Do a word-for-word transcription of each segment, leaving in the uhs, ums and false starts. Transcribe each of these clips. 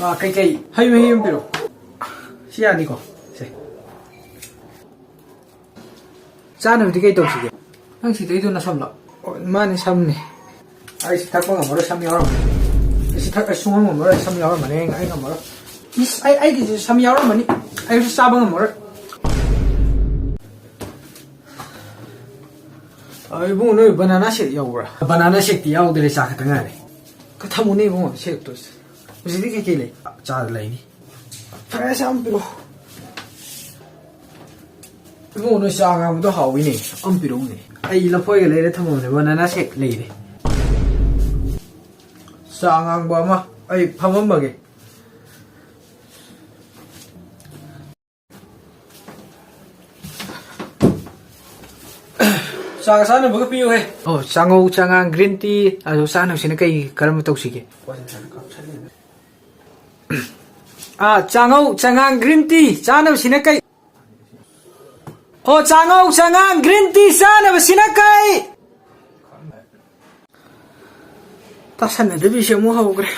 ꯑꯥ, ꯀꯩꯀꯩ? ꯍꯩ ꯃꯍꯤ ꯑꯃ ꯄꯤꯔꯛꯑꯣ꯫ ꯁꯤ ꯌꯥꯅꯤꯀꯣ? ꯁꯦ꯫ ꯆꯥꯅꯕꯗꯤ ꯀꯩ ꯇꯧꯁꯤꯒꯦ? ꯅꯪ ꯁꯤꯗꯩꯗꯣ ꯅꯁꯝꯂꯣ? ꯑꯣ, ꯃꯥꯅꯦ, ꯁꯝꯅꯦ꯫ ꯑꯩ ꯁꯤ ꯊꯛꯄ ꯉꯝꯃꯔꯣꯏ, ꯁꯝ ꯌꯥꯎꯔꯝꯃꯅꯤ꯫ ꯑꯩ ꯁꯤ ꯊꯛ-, ꯑꯩ ꯁꯨꯡꯉꯝ ꯉꯝꯃꯔꯣꯏ, ꯁꯝ ꯌꯥꯎꯔꯝꯃꯅꯤ꯫ ꯑꯩ, ꯑꯩ ꯉꯝꯃꯔꯣꯏ꯫ ꯏꯁ, ꯑꯩ, ꯑꯩꯒꯤꯁꯨ ꯁꯝ ꯌꯥꯎꯔꯝꯃꯅꯤ꯫ ꯑꯩꯁꯨ ꯆꯥꯕ ꯉꯝꯃꯔꯣꯏ꯫ ꯑ, ꯏꯕꯨꯡꯉꯣ, ꯅꯣꯏ banana shake ꯌꯥꯎꯕ꯭ꯔꯥ? Banana shakeꯇꯤ ꯌꯥꯎꯗ꯭ꯔꯦ, ꯆꯥ ꯈꯛꯇ ꯉꯥꯏꯔꯦ꯫ ꯈꯔ ꯊꯝꯃꯨꯅꯦ ꯏꯕꯨꯡꯉꯣ, shakeꯇꯣ꯫ ꯍꯧꯖꯤꯛꯇꯤ ꯀꯩꯀꯩ ꯂꯩ? ꯆꯥ ꯂꯩꯅꯤ꯫ ꯐꯔꯦ, ꯆꯥ ꯑꯃ ꯄꯤꯔꯛꯑꯣ꯫ ꯏꯕꯨꯡꯉꯣ, ꯅꯣꯏ ꯆꯥ ꯑꯉꯥꯡꯕꯗꯣ ꯍꯥꯎꯋꯤꯅꯦ, ꯑꯃ ꯄꯤꯔꯛꯎꯅꯦ꯫ ꯑꯩ ꯂꯐꯣꯏꯒ ꯂꯩꯔꯦ ꯊꯝꯃꯝꯅꯦ, banana shake ꯂꯩꯔꯦ꯫ ꯆꯥ ꯑꯉꯥꯡꯕ ꯑꯃ, ꯑꯩ ꯐꯝꯃꯝꯃꯒꯦ꯫ ꯆꯥꯒ ꯆꯥꯅꯕꯒ ꯄꯤꯌꯨꯍꯦ꯫ ꯑꯣ, ꯆꯥꯉꯧ, ꯆꯉꯥꯡ, green tea, ꯑꯗꯣ ꯆꯥꯅꯕꯁꯤꯅ ꯀꯩ, ꯀꯔꯝꯕ ꯇꯧꯁꯤꯒꯦ? ꯑꯥ, ꯆꯥꯉꯧ, ꯆꯉꯥꯡ, green tea ꯆꯥꯅꯕꯁꯤꯅ ꯀꯩ? ꯑꯣ, ꯆꯥꯉꯧ, ꯆꯉꯥꯡ, green tea ꯆꯥꯅꯕꯁꯤꯅ ꯀꯩ? ꯇꯥꯁꯟꯅꯗꯕꯤꯁꯦ ꯑꯃꯨꯛ ꯍꯧꯈ꯭ꯔꯦ꯫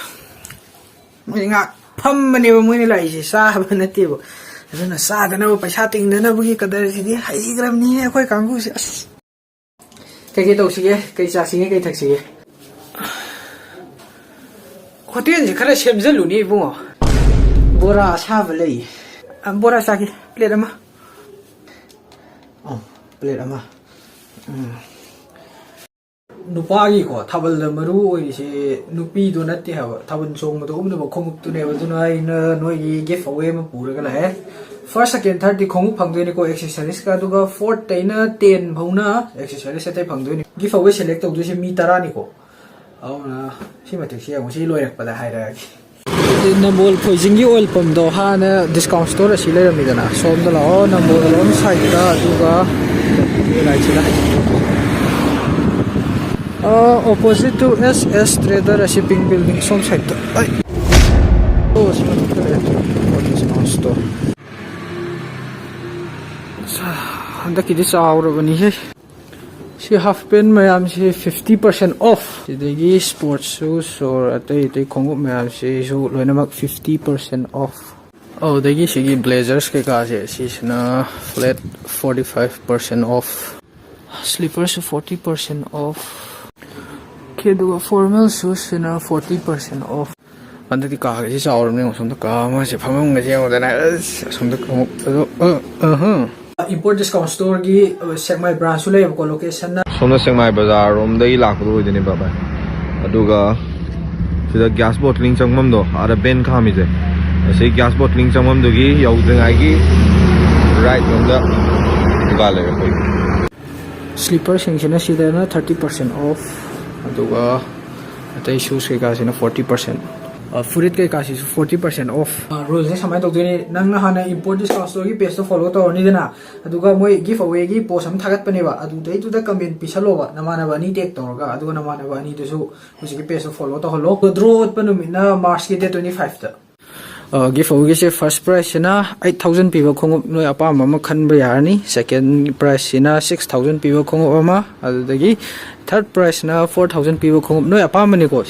ꯃꯣꯏ ꯉꯥꯏꯍꯥꯛ ꯐꯝꯕꯅꯦꯕ ꯃꯣꯏꯅ ꯂꯥꯛꯏꯁꯦ, ꯆꯥꯕ ꯅꯠꯇꯦꯕ꯫ ꯑꯗꯨꯅ ꯆꯥꯗꯅꯕ ꯄꯩꯁꯥ ꯇꯤꯡꯗꯅꯕꯒꯤ ꯀꯗꯔꯁꯤꯗꯤ ꯍꯩꯈ꯭ꯔꯕꯅꯤꯍꯦ ꯑꯩꯈꯣꯏ ꯀꯥꯡꯕꯨꯁꯦ꯫ ꯑꯁ! ꯀꯩꯀꯩ ꯇꯧꯁꯤꯒꯦ? ꯀꯩ ꯆꯥꯁꯤꯒꯦ? ꯀꯩ ꯊꯛꯁꯤꯒꯦ? ꯍꯣꯇꯦꯜꯁꯦ ꯈꯔ ꯁꯦꯝꯖꯜꯂꯨꯅꯦ ꯏꯕꯨꯡꯉꯣ꯫ ꯕꯣꯔꯥ ꯑꯁꯥꯕ ꯂꯩ꯫ ꯑ, ꯕꯣꯔꯥ ꯆꯥꯒꯦ꯫ Plate ꯑꯃ꯫ ꯑ, plate ꯑꯃ꯫ ꯎꯝ꯫ ꯅꯨꯄꯥꯒꯤꯀꯣ, ꯊꯥꯕꯜꯗ ꯃꯔꯨ ꯑꯣꯏꯔꯤꯁꯦ ꯅꯨꯄꯤꯗꯣ ꯅꯠꯇꯦ ꯍꯥꯏꯕ, ꯊꯥꯕꯜ ꯆꯣꯡꯕꯗ ꯎꯞꯅꯕ ꯈꯣꯡꯎꯞꯇꯨꯅꯦꯕ꯫ ꯑꯗꯨꯅ ꯑꯩꯅ ꯅꯣꯏꯒꯤ give away ꯑꯃ ꯄꯨꯔꯒ ꯂꯥꯛꯑꯦ꯫ First, second, thirdꯇꯤ ꯈꯣꯡꯎꯞ ꯐꯪꯗꯣꯏꯅꯤꯀꯣ, accessoriesꯀ, ꯑꯗꯨꯒ fourth ꯑꯩꯅ ten ꯐꯥꯎꯅ accessories ꯑꯇꯩ ꯐꯪꯗꯣꯏꯅꯤ꯫ Give away select ꯇꯧꯗꯣꯏꯁꯦ ꯃꯤ ꯇꯔꯥꯅꯤꯀꯣ꯫ ꯑꯗꯨꯅ ꯁꯤ ꯃꯇꯤꯛꯁꯤ ꯌꯦꯡꯉꯨ, ꯁꯤ ꯂꯣꯏꯔꯛꯄꯗ ꯍꯥꯏꯔꯛꯑꯒꯦ꯫ ꯅꯝꯕꯣꯜ ꯐꯣꯏꯖꯤꯡꯒꯤ oil pumpꯇꯣ ꯍꯥꯟꯅ discount store ꯑꯁꯤ ꯂꯩꯔꯝꯃꯤꯗꯅ, ꯁꯣꯝꯗ ꯂꯥꯛꯑꯣ, ꯅꯝꯕꯣꯜ ꯑꯗꯣꯝ sideꯇ, ꯑꯗꯨꯒ ꯂꯥꯏꯠꯁꯤꯗ opposite to S S Trader ꯑꯁꯤ pink building ꯁꯣꯝ sideꯇ꯫ ꯑꯩ! ꯑꯣ, ꯁꯤ ꯃꯊꯛꯇ ꯂꯩꯔꯦ꯫ Discount store꯫ ꯍꯟꯗꯛꯀꯤꯗꯤ ꯆꯥꯎꯔꯕꯅꯤꯍꯦ꯫ ꯁꯤ half pant ꯃꯌꯥꯝꯁꯤ fifty percent off꯫ ꯁꯤꯗꯒꯤ sports shoes or ꯑꯇꯩ ꯑꯇꯩ ꯈꯣꯡꯎꯞ ꯃꯌꯥꯝꯁꯤꯁꯨ ꯂꯣꯏꯅꯃꯛ fifty percent off꯫ ꯑꯗꯨꯗꯒꯤ ꯁꯤꯒꯤ blazers ꯀꯩꯀꯥꯁꯦ ꯁꯤꯁꯤꯅ flat forty five percent off꯫ Slippers forty percent off꯫ Okay, ꯑꯗꯨꯒ formal shoes ꯁꯤꯅ forty percent off꯫ ꯍꯟꯗꯛꯇꯤ ꯀꯥꯒꯁꯤ ꯆꯥꯎꯔꯕꯅꯤꯅ ꯑꯁꯣꯝꯗ ꯀꯥ ꯑꯃꯁꯦ ꯐꯝꯐꯝꯒꯁꯦ ꯌꯦꯡꯉꯨꯗꯅ ꯑꯁ ꯑꯁꯣꯝꯗ ꯑꯃꯨꯛ ꯑꯗꯣ ꯑ ꯑꯍ꯫ Import discount storeꯒꯤ ꯁꯦꯛꯃꯥꯏ branchꯁꯨ ꯂꯩꯌꯦꯕꯀꯣ, locationꯅ ꯁꯣꯝꯗ ꯁꯦꯛꯃꯥꯏ ꯕꯖꯥꯔ ꯔꯣꯝꯗꯒꯤ ꯂꯥꯛꯄꯗꯣ ꯑꯣꯏꯗꯣꯏꯅꯦꯕ ꯚꯥꯏ꯫ ꯑꯗꯨꯒ ꯁꯤꯗ gas bottling ꯆꯪꯐꯝꯗꯣ, ꯑꯥꯗ van ꯈꯥꯝꯃꯤꯁꯦ, ꯑꯁꯤ gas bottling ꯆꯪꯐꯝꯗꯨꯒꯤ ꯌꯧꯗ꯭ꯔꯤꯉꯩꯒꯤ right ꯂꯣꯝꯗ ꯗꯨꯀꯥꯟ ꯂꯩꯔꯦ ꯑꯩꯈꯣꯏꯒꯤ꯫ Slipperꯁꯤꯡꯁꯤꯅ ꯁꯤꯗꯅ thirty percent off, ꯑꯗꯨꯒ ꯑꯇꯩ shoes ꯀꯩꯀꯥꯁꯤꯅ forty percent꯫ ꯐꯨꯔꯤꯠ ꯀꯩꯀꯥꯁꯤꯁꯨ forty percent off꯫ Ruleꯁꯦ ꯁꯨꯃꯥꯏꯅ ꯇꯧꯗꯣꯏꯅꯦ, ꯅꯪꯅ ꯍꯥꯟꯅ import discount storeꯒꯤ pageꯇꯣ follow ꯇꯧꯔꯅꯤꯗꯅ, ꯑꯗꯨꯒ ꯃꯣꯏ giveawayꯒꯤ post ꯑꯃ ꯊꯥꯒꯠꯄꯅꯦꯕ, ꯑꯗꯨꯗꯩꯗꯨꯗ comment ꯄꯤꯁꯜꯂꯣꯕ ꯅꯃꯥꯟꯅꯕ ꯑꯅꯤ tag ꯇꯧꯔꯒ, ꯑꯗꯨꯒ ꯅꯃꯥꯟꯅꯕ ꯑꯅꯤꯗꯨꯁꯨ ꯍꯧꯖꯤꯛꯀꯤ pageꯇꯣ follow ꯇꯧꯍꯜꯂꯣ꯫ Draw ꯑꯣꯠꯄ ꯅꯨꯃꯤꯠꯅ Marchꯀꯤ date twenty fiveꯇ꯫ Giveawayꯒꯤꯁꯦ first prizeꯁꯤꯅ eight thousand ꯄꯤꯕ ꯈꯣꯡꯎꯞ ꯅꯣꯏ ꯑꯄꯥꯝꯕ ꯑꯃ ꯈꯟꯕ ꯌꯥꯔꯅꯤ꯫ Second prizeꯁꯤꯅ six thousand ꯄꯤꯕ ꯈꯣꯡꯎꯞ ꯑꯃ, ꯑꯗꯨꯗꯒꯤ third prizeꯅ four thousand ꯄꯤꯕ ꯈꯣꯡꯎꯞ ꯅꯣꯏ ꯑꯄꯥꯝꯕꯅꯤꯀꯣ꯫